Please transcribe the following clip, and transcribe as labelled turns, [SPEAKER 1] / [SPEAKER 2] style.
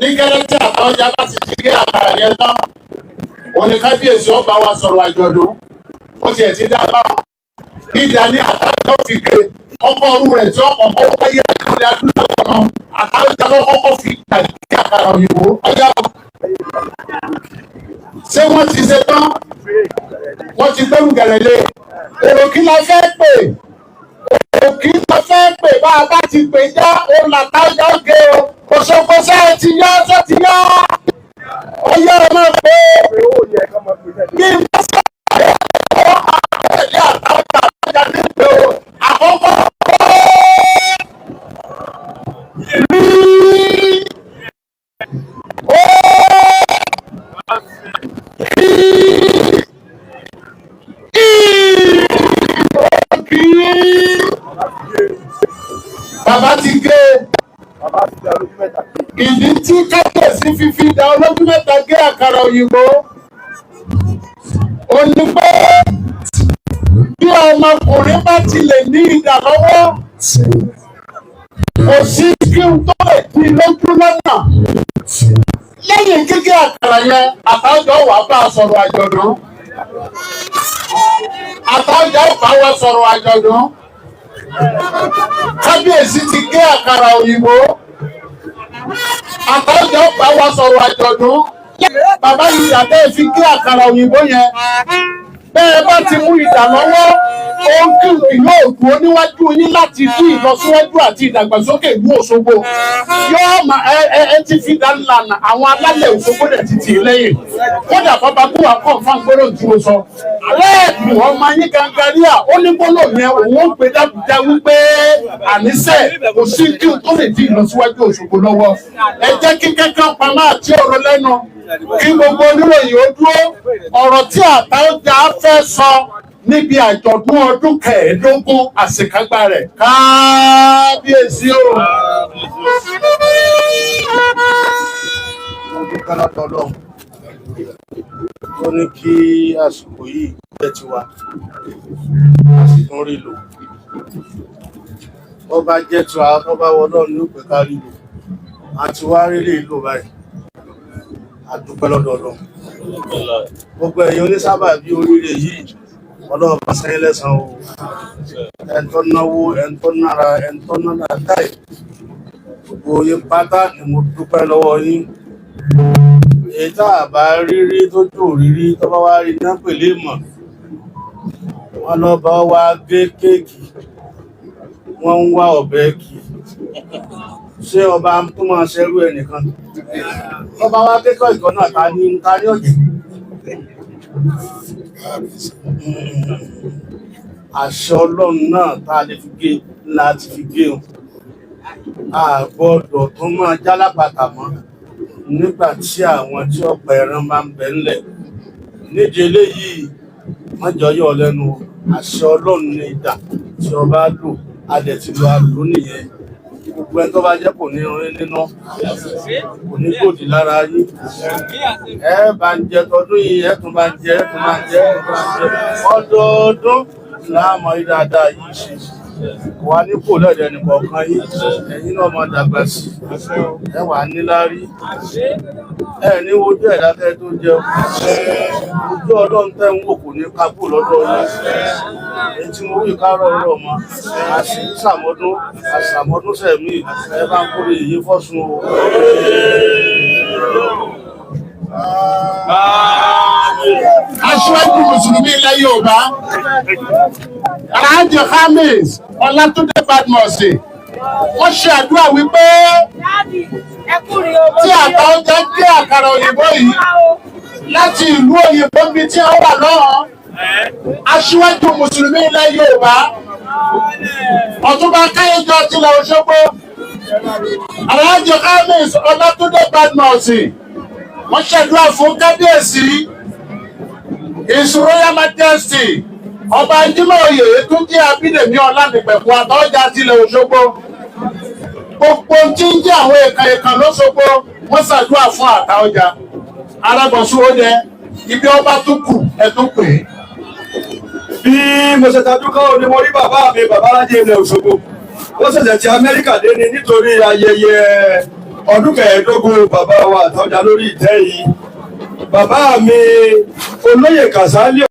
[SPEAKER 1] Ní gẹ́lẹ́ tí Àtaọ́jà bá ti ti gé àkàrà yẹn tán, òun ni kábíyèsí ọba wa sọ̀rọ̀ àjọ̀dún. Ó tiẹ̀ ti dá báwọn. Ìdá ní Àtaọ́jà fi gé ọkọ̀ ọrú rẹ̀ tí ọkọ̀ kọ́ wáyé àkọlẹ̀ adúláwọ̀ náà. Àtaọ́jà ló kọ́kọ́ fi ìdá gé àkàrà òyìnbó. Ọjà, ṣé wọ́n ti ṣe tán? Wọ́n ti gbẹ́rù gẹ̀rẹ̀ lé. Èrò kí la fẹ́ pè? Èrò kí la fẹ́ pè? Bá a bá ti pè já, òun làtàjà gé o. Òṣogbo, ṣe ti yá? Ṣe ti yá? Ó yẹ ọ máa pé bí n bá sọ̀rọ̀ ọ́ àtẹ̀lé Àtaọ́jà, Àtaọ́jà ní pé o. Àkọ́kọ́ rí ó kí kí bàbá ti gé. Ìdí tí kábíyèsí fífi dá olójú mẹ́ta gé àkàrà òyìnbó ó ní pé bí ọmọkùnrin bá ti lè ní idà lọ́wọ́, kò sí kí n tó lè di lójú lọ́nà. Lẹ́yìn gígé àkàrà yẹn, Àtàwọ̀jà wà bá a sọ̀rọ̀ àjọ̀dún. Àtàwọ̀jà bá wa sọ̀rọ̀ àjọ̀dún. Kábíyèsí ti gé àkàrà òyìnbó. Àtàwọ̀jà bá wa sọ̀rọ̀ àjọ̀dún. Bàbá yìí, àtẹ́ fi gé àkàrà òyìnbó yẹn, bẹ́ẹ̀ bá ti mú idà lọ́wọ́, ohun kí yóò dúró níwájú yín láti dín ìlọsíwájú àti ìdàgbàsókè ìlú Òṣogbo, yóò máa ẹ ti fi dá lànà. Àwọn alálẹ̀ Òṣogbo dẹ̀ ti tì í lẹ́yìn. Kódà bàbá kó wà kàn fún gbọ́dọ̀ tí mo sọ rẹ́ẹ̀pù ọmọ yín gangaríà, ó ní gbọ́dọ̀ yẹn òun ó gbé dábùjá wípé àníṣe kò sí kí n tó lè dín ìlọsíwájú Òṣogbo lọ́wọ́. Ẹ jẹ́ kí kẹ́kẹ́ pamọ́ àti ọ̀rọ̀ lẹ́nu, kí gbogbo oníròyìn ó dúró. Ọ̀rọ̀ tí Àtaọ́jà fẹ́ sọ níbi àjọ̀dún ọdún 15 àṣekágbá rẹ̀. Kábíyèsí o.
[SPEAKER 2] Mo dúpẹ́ lọ́dọ̀ Ọlọ́run tó ní kí àsìkò yìí jẹ́ tiwa, a sì tún rí lò. Tó bá jẹ́ tiwa, tó bá wọ Ọlọ́run ní òpè ká rí lò, àti wá rí lè lò báyìí. A dúpẹ́ lọ́dọ̀ Ọlọ́run. Gbogbo ẹ̀yin onísábàbí oríire yìí, Ọlọ́run bá sẹ́yìn lẹ́sàn o. Ẹni tó náwó, ẹni tó nára, ẹni tó nára táì, gbogbo yín pátá ni mo dúpẹ́ lọ́wọ́ yín. Èyí tá a bá rírí tó jò rírí, tó bá wá rí náà pèlè mọ̀ wọ́n lọ bá wá gé kéèkì, wọ́n ń wá ọ̀bẹ kì. Ṣé ọba tó máa ṣerú ẹnìkan tó bá wá kékọ̀ọ́ ìkọ́ náà, ta ní ọ̀jẹ̀? Àṣẹ Ọlọ́run náà tá a lè fi gé láti fi gé o. A gbọ́dọ̀ tó máa jálápàtà mọ́ nígbà tí àwọn tí ọ̀pọ̀ ẹran máa ń bẹ ńlẹ̀. Nídìí eléyìí, wọ́n jọ yọ̀ lẹ́nu o. Àṣẹ Ọlọ́run ní idà tí ọba lò, a dẹ̀ ti lo àlò nìyẹn. Gbogbo ẹni tó bá jẹ́ kò ní rin nínú, kò ní gbòdì lára yín. Ẹ bá ń jẹ tọdún yìí, ẹ tún bá ń jẹ, ẹ tún bá ń jẹ, ẹ tún bá ń jẹ ọdọọdún. Láàmú yìí dáadáa yìí ṣe kò wá ní kò lọ́dẹ nìkọ̀ọ̀kan yín. Ẹ̀yin náà máa dàgbà sí, ẹ wà níláárí, ẹ ní wojú ẹ̀dá kẹ́ tó jẹun. Ojú Ọlọ́run tẹ́ ń wò kò ní kápò lọ́dọ̀ yín. Èyí tí mo wí kárọ̀ ọ̀rọ̀ mọ́ àṣì sàmọ́dún àṣàmọ́dún sẹ̀mí. Ẹ bá ń kórè èyí fọ́sùn o.
[SPEAKER 1] Aṣíwájú Mùsùlùmí ilẹ̀ Yorùbá, Alhaji Hamis Ọlátúndé Badmus, wọ́n ṣe àdúrà wípé tí Àtaọ́jà gé àkàrà òyìnbó yìí láti ìlú òyìnbó bíi tí wọ́n wà náà, aṣíwájú Mùsùlùmí ilẹ̀ Yorùbá, Ọ̀túnba Káyéjọ tilẹ̀ Òṣogbo, Alhaji Hamis Ọlátúndé Badmus, wọ́n ṣàdúrà fún kábíyèsí, His Royal Majesty Ọba Jimoh Oyètúnjí Abídèmí Ọlánìpẹ̀kun Àtaọ́jà tilẹ̀ Òṣogbo. Gbogbo tí ń jẹ́ àwọn èèkàn èèkàn lọ́sọ̀gbọ̀, wọ́n ṣàdúrà fún Àtaọ́jà arábọ̀sùn. Ó dẹ ibi ọba tó kù ẹ tó pè é.
[SPEAKER 3] Bí mo ṣe tajú kọ́ ni mo rí bàbá mi, bàbá alájẹ ilẹ̀ Òṣogbo. Wọ́n ṣẹ̀ṣẹ̀ ti Amẹ́ríkà dé ni nítorí ayẹyẹ Ọdún 15 bàbá wa Àtaọ̀jà lórí ìtẹ́ yìí. Bàbá mi, olóyè Kàsálí.